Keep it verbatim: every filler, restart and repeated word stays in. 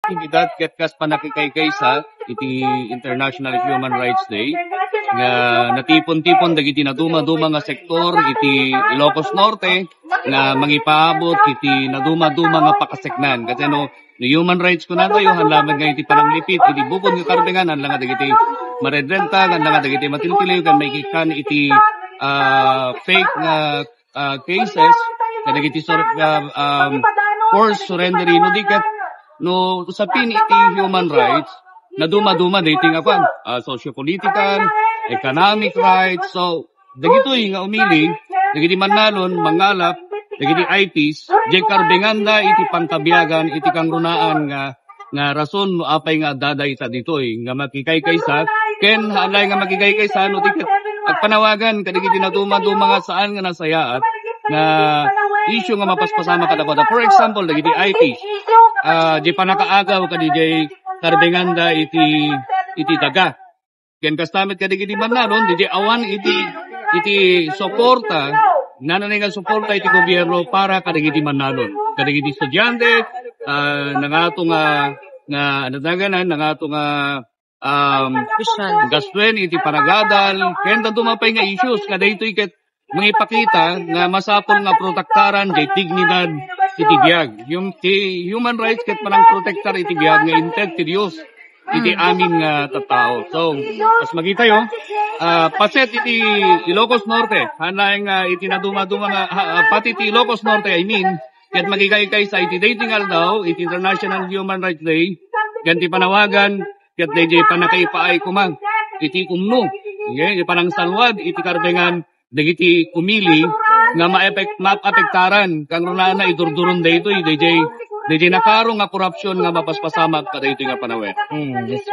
aktibidad ket kas pannakikaykaysa iti International Human Rights Day nga natipon-tipon dagiti naduma-duma nga sektor iti Ilocos Norte nga mangipaabot iti naduma-duma nga pakaseknan. Kasi no, no human rights kunatayo, haan laeng nga iti pananglipit iti bukod nga karbengan, haan laeng nga dagiti maredrenta, haan laeng nga dagiti matiltiliw, ken maikkan iti, ah, fake nga, ah, cases, kadagiti sur-, ah, um, forced surrender, no di ket, no sapin iti human rights, naduma-duma daytoy nga kuan, ah, socio-political, economic rights. So, dagitoy nga umili, dagiti mannalon, mangalap, dagiti I Ps, diay karbenganda iti pangkabiagan, iti kangrunaan nga, nga rason no apay nga adda dayta ditoy, nga makikaykaysa, ken haan laeng nga makikaykaysa, no di ket agpanawagan kadagiti naduma-duma nga saan nga nasayaat, nga issue nga mapaspasamak kadakuada. For example, dagiti I Ps, ah, diay pannakaagaw kadi diay karbenganda iti, iti daga. Ken kasta met kadagiti mannalon, diay awan iti, iti suporta, nananay nga suporta iti gobierno para kadagiti mannalon. Kadagiti estudiante, ah, nangato nga, nga, ano tawag na, nangato nga, um, Sosyal. Gastuen iti panagadal, ken daduma pay nga issues, kadaytoy ket mangipakita nga masapul nga protektaran diay dignidad iti biag. Yung, ti human rights ket panangprotektar iti biag nga inted ti Dios iti Mm. amin nga tattao. So, kas makitayo, ah, paset iti Ilocos Norte, haan laeng nga iti naduma-duma nga, ha, ah, pati iti Ilocos Norte, I mean, ket makikaykaysa iti daytoy nga aldaw, iti International Human Rights Day, ken ti panawagan, ket daydiay pannakaipaay koma iti umno, okay, iti panangsalwad iti karbengan dagiti umili nga maepek-, maapektaran, kangrunaan idurduron daytoy, daydiay, daydiay nakaro nga korupsyon nga mapaspasamak kadaytoy nga panawen. Mm, yes.